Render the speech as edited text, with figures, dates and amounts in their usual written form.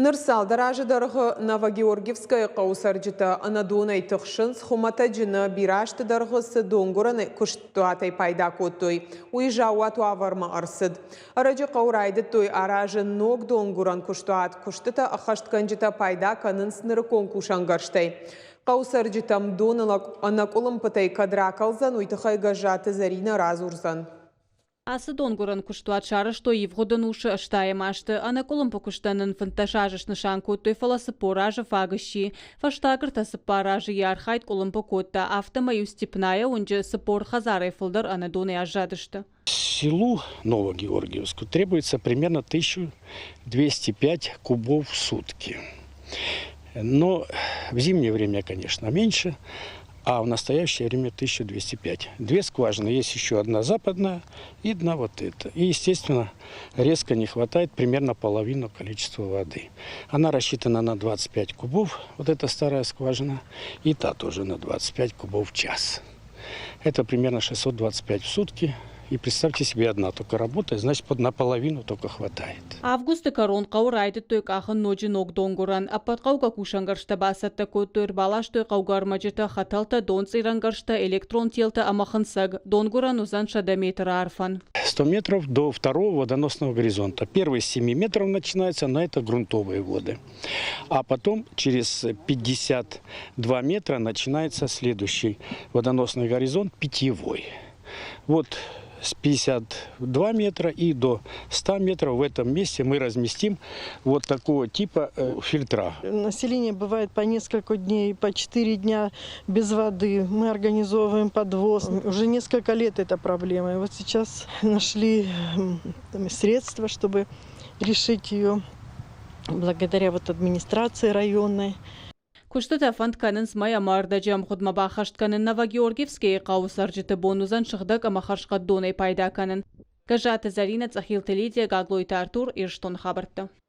Ныр цалдӕр азы дӕргъы Новогеоргиевскӕйы хъӕуы цӕрджытӕ ӕнӕдонӕй тыхсынц. Хуымӕтӕджы нӕ, бирӕ азты дӕргъы цы донгуырӕн куыстуатӕй пайда кодтой, уый заууат уавӕрмӕ ӕрцыд. Ӕрӕджы хъӕуы райдыдтой аразын ног донгуырӕн куыстуат. Куыстытӕ ӕххӕстгӕнджытӕ пайда кӕнынц нырыккон кусӕнгӕрзтӕй. Хъӕуы цӕрджытӕм дон ӕнӕкъуылымпытӕй кӕд ракӕлдзӕн, уый тыххӕй Гӕззаты Зӕринӕ радзурдзӕн. Ацы донгуырӕн куыстуат сарӕзтой ивгъуыд ӕнусы ӕстайӕм азты. Ӕнӕкъуылымпы куыстӕн ын 15 азы снысан кодтой, фӕлӕ 40 азы фаг сси. Фӕстаг ӕртӕ-цыппар азы йӕ архайд къуылымпы кодта, афтӕмӕй-иу Степная уынджы 40 хӕдзарӕй фылдӕр ӕнӕдонӕй аззадысты. Селу Новогеоргиевску требуется примерно 1205 кубов в сутки. Но в зимнее время, конечно, меньше, а в настоящее время 1205. Две скважины, есть еще одна западная и одна вот эта. И, естественно, резко не хватает примерно половину количества воды. Она рассчитана на 25 кубов, вот эта старая скважина, и та тоже на 25 кубов в час. Это примерно 625 в сутки. И представьте себе, одна только работает, значит, наполовину только хватает. Августы кӕрон хъӕуы райдыдтой къахын ноджы ног донгуырӕн. Ӕппӕт хъӕугӕ кусӕнгӕрзтӕ бацӕттӕ кодтой, ӕрбаластой хъӕугӕ ӕрмӕджытӕ, хӕтӕлтӕ, донцъирӕнгӕрзтӕ, электрон телтӕ ӕмӕ хынцӕг. Донгуырӕн уыдзӕн 100 метры арфӕн. 100 метров до второго водоносного горизонта. Первый с 7 метров начинается, но это грунтовые воды. А потом через 52 метра начинается следующий водоносный горизонт, питьевой. Вот с 52 метра и до 100 метров в этом месте мы разместим вот такого типа фильтра. Население бывает по несколько дней, по 4 дня без воды. Мы организовываем подвоз. Уже несколько лет эта проблема. И вот сейчас нашли там, средства, чтобы решить ее благодаря вот администрации районной. Куыстытӕ фӕнд кӕнынц мӕй ӕмӕ ӕрдӕджы ӕмгъуыдмӕ баххӕст кӕнын. Новогеоргиевскӕйы хъӕуы цӕрджыты бон уыдзӕн сыгъдӕг ӕмӕ хӕрзхъӕд донӕй пайда кӕнын. Гӕззаты Зӕринӕ, Цъӕхилты Лидия, Гаглойты Артур, Ирыстоны хабӕрттӕ.